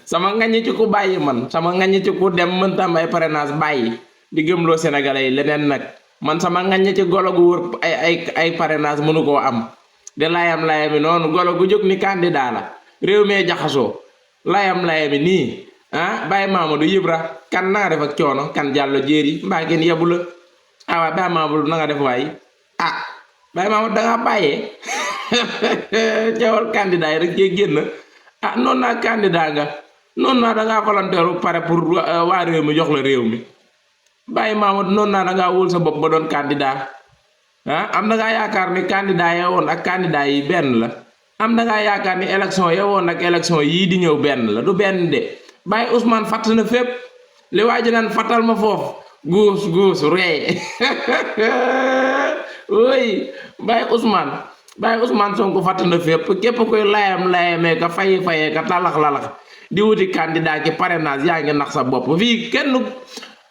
sama ngagne ci ku bàyyi man sama ngagne ci ku dem mënta am ay parrainage bàyyi di gëmloo sénégalais yi leneen nag man sama ngagne ci golo gu wër ay parrainage mënu koo am de layami noonu golo gu jóg ni candidat la réew mee jaxasoo layami nii ah Baye Mamadou Ibra kan na nga def ak coono kan jàllo jéeri mbaa ngeen yebu la ah waay Baye Mamadou na nga def waay ah Baye Mamadou da ngaa bàyyee teewal candidat yi rek cee génn ah noonu naa candidat nga noonu naa da ngaa volontaire pare pour waa réew mi jox la réew mi Baye Mamadou noonu naa da ngaa wóol sa bopp ba doon candidat ah am da ngaa yaakaar ni candidat ya woon ak candidat yi benn la am da ngaa yaakaar ni élection ya woon ak élection yii di ñëw benn la du benn de Baye Ousmane fatt na fépp li waa ji naan fattal ma foofu guus ree oui Baye Ousmane Sonko fatt na fépp képp koy layamee ka fayee ka lalax di wuti candidat ki parrainage yaa ngi nax sa bopp fii kenn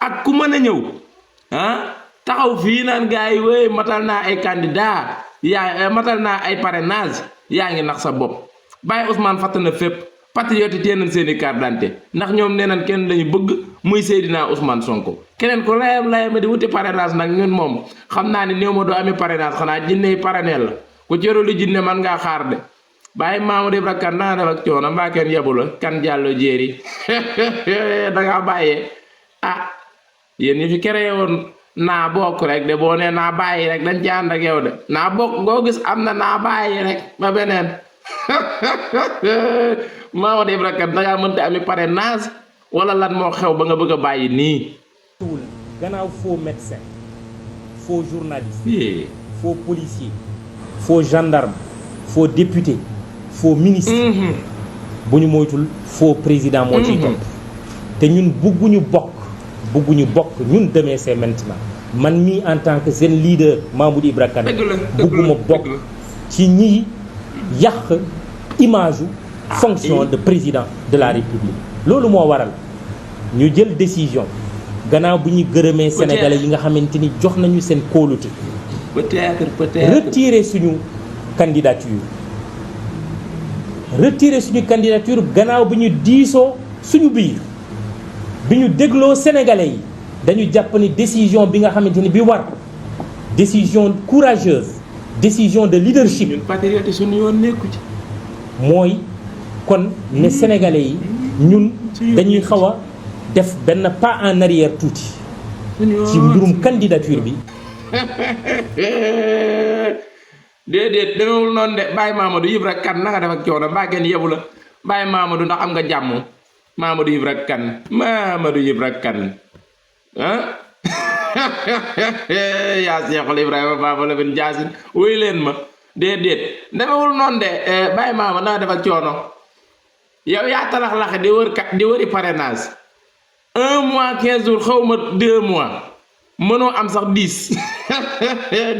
ak ku mën a ñëw ah taxaw fii naan gars yi wéy matal naa ay candidat matal naa ay parrainage yaa ngi nax sa bopp Baye Ousmane fatt na fépp patriote yi teenal seeni carte d'identité ndax ñoom nee nañ kenn lañu bëgg muy Seydina Ousmane Sonko keneen ko layam di wuti parrainage nag ñun moom xam naa ne néew ma doo amee parrainage xanaa jinne yi parrainel la ku cëru li jinne man ngaa xaar de Baye Mamadou Ibra kan naa def ak coono mbaa kenn yebu la kan jàllo jéeri da ngaa bàyyee ah yéen ñi fi créé woon naa bokk rek de boo nee naa bàyyi rek dañ ci ànd ak yow de naa bokk ngoo gis am na naa bàyyi rek ba beneen Mamadou Ibra Kane da ngaa mënta ami parrainage wala lan moo xew ba nga bëgg a bàyyi nii. gannaaw faux médecin faux journaliste faux policier faux gendarme faux député faux ministre bu ñu moytul faux président moo ciy topp te ñun bugguñu bokk ñun Demain c'est maintenant man mii en tant que jeune leader Mamadou Ibra Kane bugguma bokk ci ñi yàq image fonction de président de la république loolu moo waral ñu jël décision gannaaw bu ñu gërëmee sénégalais yi nga xamante ni jox nañu seen kóolute peut-être retirer suñu candidature gannaaw bu ñu diisoo suñu biir bi ñu dégloo sénégalais yi dañu jàpp ni décision bi nga xamante ni bi war décision courageuse décision de leadership ñun patriote suñu yoon nekku ci mooy kon ne sénégalais yi ñun dañuy xaw a def benn pas en arrière tuuti ci mbirum candidature bi déedéet demewul noonu de Baye Mamadou Ibra Kane na nga def ak coono mbaa kenn yebu la Baye Mamadou ndax am nga jàmm Mamadou Ibra Kane ah yaa Seexul Ibrahima Baba la bin Jaasin wuy leen ma déedéet demewul noonu de Baye Mamadou na nga def ak coono yow yaa talax-laxe di wëri parrainage 1 mois 15 jours xaw ma 2 mois mënoo am sax 10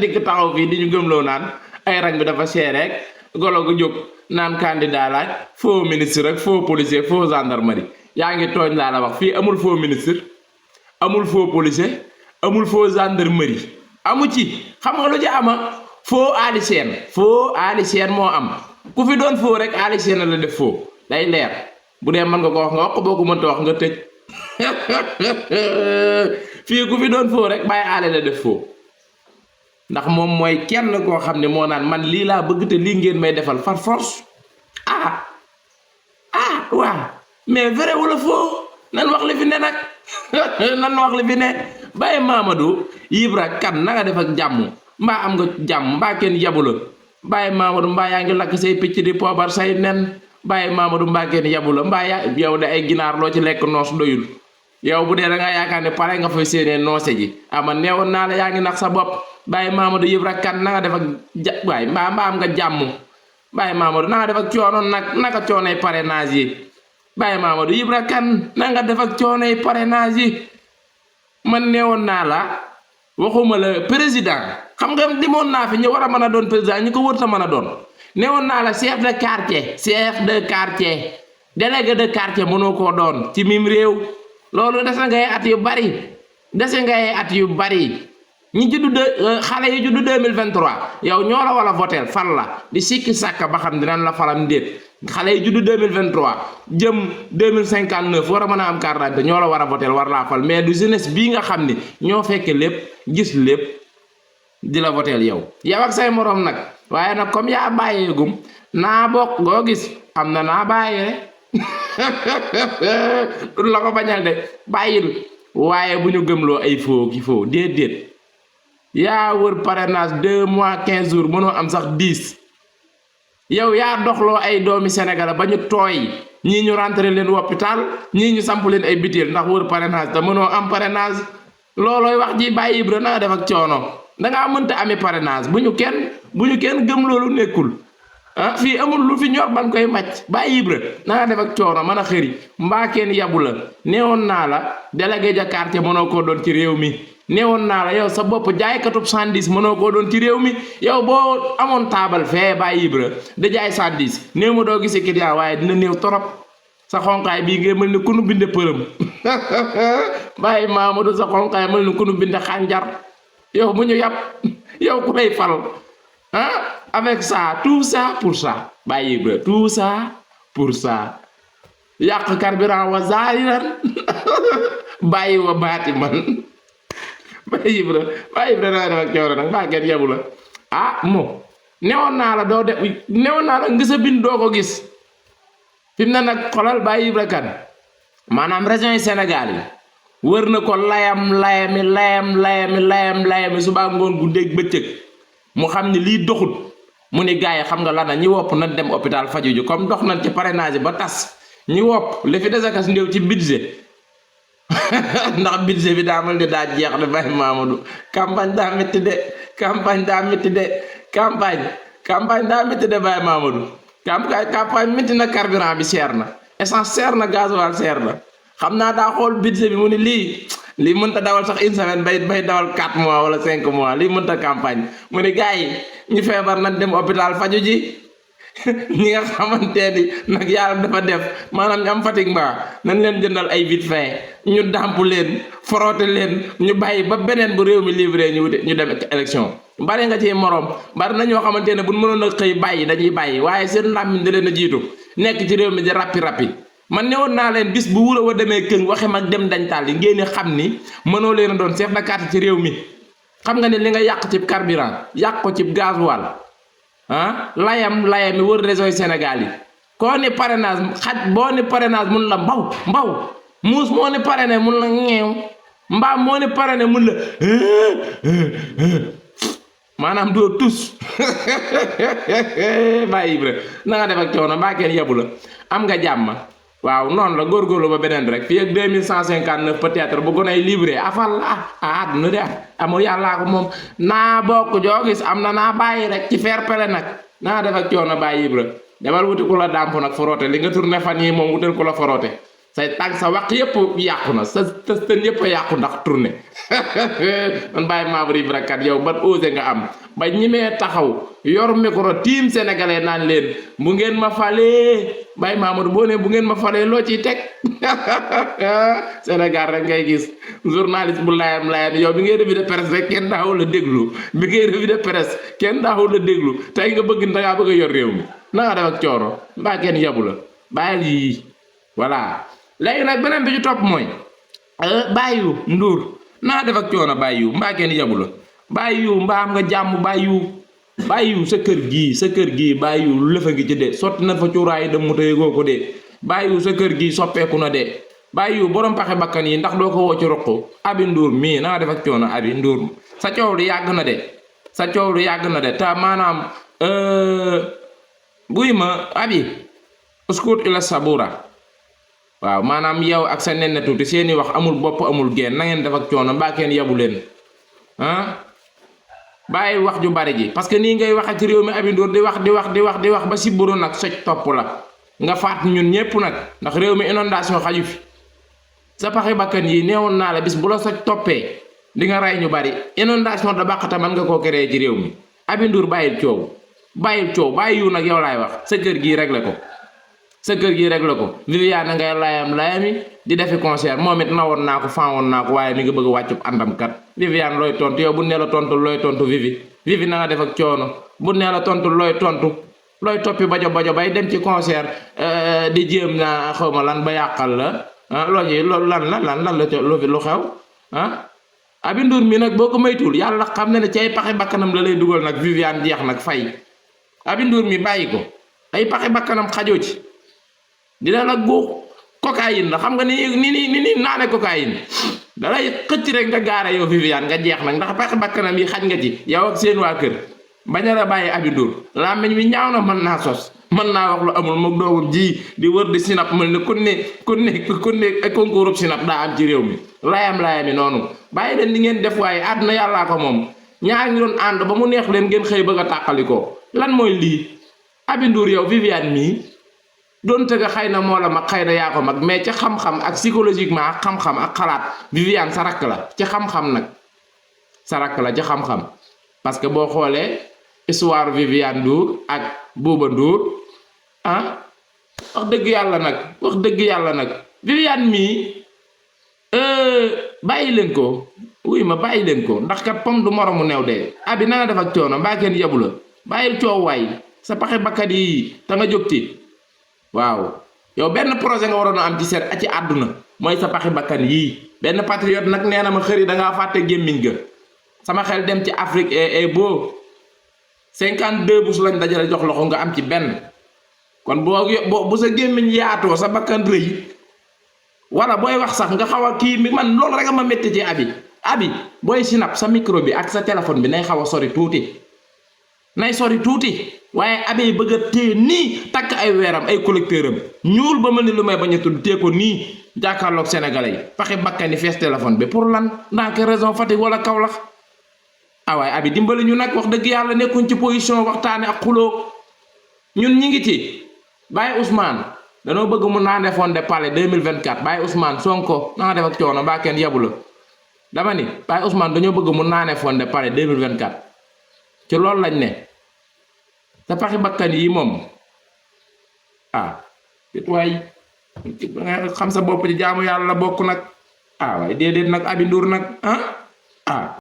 dikk taxaw fii di ñu gëmloo naan ay rang bi dafa cher rek golo gu jóg naan candidat laaj faux ministre rek faux policier faux gendarmerie yaa ngi tooñ laa la wax fii amul faux ministre amul faux policier amul faux gendarmerie amu ci xam nga lu ci ama faux Ali Sène moo am ku fi doon faux rek Ali Sène la def faux day leer bu dee mën nga ko wax nga wax boo ko mënta wax nga tëj fii ku fi doon faux rek bàyyi aale la def faux ndax moom mooy kenn koo xam ne moo naan man lii laa bëgg te lii ngeen may defal par force waaw mais vrai wala faux nan wax li fi ne nag nan wax li fi ne Baye Mamadou Ibra Kane na nga def ak jàmm mbaa am nga jàmm mbaa kenn yabu la Baye Mamadou mbaa yaa ngi lakk say picc di poobar say nen Baye Mamadou mbaa kenn yabu la mbaa yow de ay ginaar loo ci lekk noos doyul yow bu dee da nga yaakaar ne pare nga fay séenee noose ji ama neewoon naa la yaa ngi nax sa bopp Baye Mamadou Ibra Kane na nga def ak waay mbaa am nga jàmm Baye Mamadou na nga def ak coono naka coonoy parrainage yi Baye Mamadou Ibra Kane na nga def ak coonoy parrainage yi man neewoon naa la waxuma la président xam nga dimoon naa fi ñu war a mën a doon président ñu ko wërta mën a doon neewoon naa la chef de quartier délégué de quartier mënoo koo doon ci mim réew loolu dese ngay at yu bari ñi juddu xale yi juddu 2023 yow ñoo la wala voter fal la di sikki sàkka ba xam dinañ la falam déet xale yi juddu 2023 jëm 2059 war a mën a am carte d'identité ñoo la war a voter war laa fal mais du jeunesse bii nga xam ni ñoo fekke lépp gis lépp di la voter yow ak say morom nag waaye nag comme yaa bàyyeegum naa bokk goo gis am na naa bàyyee du la ko bañal de bàyyil waaye bu ñu gëmloo ay faux ki faux déedéet yaa wër parrainage 2 mois 15 jours mënoo am sax 10 yow yaa doxloo ay doomi Sénégal ba ñu tooy ñii ñu rentré leen hôpital ñii ñu samp leen ay biteel ndax wër parrainage te mënoo am parrainage loolooy wax ji Baye Ibra na nga def ak coono dangaa mënta amee parrainage bu ñu kenn gëm loolu nekkul ah fii amul lu fi ñor ban koy màcc Baye Ibra na nga def ak coono mën a xëri mbaa kenn yabu la neewoon naa la délégué de quartier mënoo koo doon ci réew mi neewoon naa la yow sa bopp jaaykatub 110 mënoo koo doon ci réew mi yow boo amoon taabal fee Baye Ibra da jaay 110 néew ma doo gisi client waaye dina néew torop sa xonqaay bii ngay mel ni ku nu binde përëm Baye Mamadou sa xonqaay mel ni ku nu binde xànjar yow bu ñu yàpp yow ku lay fal ah avec ça tout ça pour ça Baye Ibra tout ça pour ça yàq carburant wa zahiran bàyyi wa baati man Baye Ibra naa def ak coono nag mbaa kenn yebu la ah mo newoon naa la doo de newoon naa la nga sa bind doo ko gis fi mu ne nag xolal Baye Ibra kan maanaam région yi Sénégal yi wër na ko layami suba ngoon guddeeg bëccëg mu xam ni lii doxut mu ni gars yi xam nga lan la ñi wopp nañ dem hôpital faju ju comme dox nañ ci parrainage ba tas ñi wopp li fi desakas ndéew ci budget ndax budget bi daa mel ni daa jeex de Baye Mamadou campagne daa métti de campagne daa métti de Baye Mamadou campagne métti na carburant bi seer na essence seer na gasoil seer na xam naa daa xool budget bi mu ni lii mënta dawal sax une semaine bay dawal 4 mois wala 5 mois lii mënta campagne mu ni gars yi ñu feebar nañ dem hôpital faju ji ñi nga xamante ni nag yàlla dafa def maanaam ñu am fatigue nañ leen jëndal ay vite fait ñu dàmp leen frotter leen ñu bàyyi ba beneen bu réew mi livré ñu dem élection bari nga ci morom bari na ñoo xamante ne buñ mënoon a xëy bàyyi dañuy bàyyi waaye seen làmmiñ da leen a jiitu nekk ci réew mi di rappi man newoon naa leen bis bu wura wa demee këng waxe mag dem dañ taal yi ngeen xam ni mënoo leen a doon chef de quartier ci réew mi xam nga ne li nga yàq ci carburant yàq ko ci gasoil ah layam yi wër région yi Sénégal yi koo ni parrainage xaj boo ni parrainage mun la mbaw muus moo ni parrainé mun la ñeew mbaam moo ni parrainé mun la maanaam doo tus Baye Ibra na nga def ak coono mbaa kenn yebu la am nga jàmm waaw noonu la góorgóorlu ba beneen rek fii ak 2159 peut-être bu gonay livré afal àdduna de amul yàllaa ko moom naa bokk joo gis am na naa bàyyi rek ci fair play nag naa def ak coono Baye Ibra demal wuti ku la dàmp nag foroote li nga tourné fan yi moom wutal ku la foroote say tànk sa waq yëpp yàqu na sa tën yëpp a yàqu ndax tourné man Baye Ibra kat yow ban osé nga am ba ñimee taxaw yor micro team sénégalais naan leen bu ngeen ma falee Baye Mamadou boo ne bu ngeen ma falee loo ciy teg Sénégal rek ngay gis journaliste bu layam yow bi ngay revue de presse rek kenn daawul la déglu bi ngay revue de presse kenn daawul la déglu tey nga bëgg dangaa bëgg a yor réew mi na nga def ak coono mbaa kenn yabu la bàyyil yii voilà léegi nag beneen bi ci topp mooy Baye Ndour naa def ak coono Baye mbaa kenn yabu la Baye mbaa am nga jàmm Baye sa kër gii Baye lëfa ngi ci de sotti na fa cuuraay dem mu tëyegoo ko de Baye sa kër gii soppeeku na de Baye borom paxe bakkan yi ndax doo ko woo ci roq Abi Ndour mii naa def ak coono Abi Ndour sa coow lu yàgg na de te maanaam buy ma Abi uskut ila sabura waaw maanaam yow ak sa nen tuuti seeni wax amul bopp amul geen na ngeen def ak coono mbaa kenn yabu leen bàyyi wax ju bari ji parce que nii ngay waxe ci réew mi Abi Ndour di wax ba si buru nag soj topp la nga faat ñun ñépp nag ndax réew mi inondation xaju fi sa paxi bakkan yi neewoon naa la bis bu la soj toppee di nga rey ñu bari inondation da bàqata mën nga koo créer ci réew mi Abi Ndour bàyyil coow bàyyi yu nag yow laay wax sa kër gii réglé ko sa kër gi rek la ko Viviane ngay layami di defi concert moom it nawoon naa ko faawoon naa ko waaye mi nga bëgg a wàccu àndam kat Viviane looy tontu yow bu nee la tontu looy tontu Vivi na nga def ak coono bu nee la tontu looy toppi bajo bay dem ci concert di jéem naa xawma lan ba yàqal la loolu lan la lu xew Aby Ndour mi nag boo ko maytul yàlla xam ne ci ay paxi bakkanam la lay dugal nag Viviane jeex nag fay Aby Ndour mi bàyyi ko ay paxi bakkanam xajoo ci dina la guux cocaïne la xam nga ni naane cocaïne dalay xëcc rek nga gaare yow Viviane nga jeex nag ndax paxi bakkanam yi xaj nga ci yow ak seen waa kër bañ a la bàyyi Aby Ndour làmmiñ wi ñaaw na mën naa sos mën naa wax lu amul moom doomam ji di wër di sinap mel ne ku ne concours sinap daa am ci réew mi layam yi noonu bàyyi leen li ngeen def waaye àdduna yàllaa ko moom ñaar ngi doon ànd ba mu neex leen ngeen xëy bëgg a tàqalikoo lan mooy lii Aby Ndour yow Viviane mii doon tëgg xëy na moo la mag xëy na yaa ko mag mais ca xam-xam ak psychologiquement ak xam-xam ak xalaat Viviane sa rakk la ci xam-xam nag sa rakk la ci xam-xam parce que boo xoolee histoire Viviane Ndour ak Bouba Ndour wax dëgg yàlla nag Viviane mii bàyyi leen ko wuy ma bàyyi leen ko ndax kat pom du moromu new de Aby na nga def ak coono mbaa kenn yebu la bàyyil coow waay sa paxe bakkat yi te nga jógti waaw yow benn projet nga waroon a am ci àdduna mooy sa paxi bakkan yii benn patriote nag nee na ma xëri dangaa fàtte gémmiñ ga sama xel dem ci Afrique et beau 52 bus lañ dajale jox loxo nga am ci benn kon bu sa gémmiñ yaatoo sa bakkan rëy wala booy wax sax nga xaw a kii mi man loolu rek a ma métti ci Aby booy sinap sa micro bi ak sa téléphone bi nay xaw a sori tuuti waaye Aby bëgg a téye nii takk ay weeram ay collecteur am ñuul ba mel ni lu may bañ a tudd téye ko nii jàkkaarloog sénégalais yi paxi bakkani fees téléphone bi pour lan ndax raison Fatick wala Kaolack waaye Aby dimbali ñu nag wax dëgg yàlla nekkuñ ci position waxtaane ak xuloo ñun ñi ngi ci Baye Ousmane danoo bëgg mu naa defoon de palais 2024 Baye Ousmane Sonko na nga def ak coono mbaa kenn yebu la dama ni Baye Ousmane dañoo bëgg mu naane fonde palais 2024 ci loolu lañ ne te paxi bakkan yi moom it waay nga xam sa bopp ci jaamu yàlla la bokk nag waaye déedéet nag Aby Ndour nag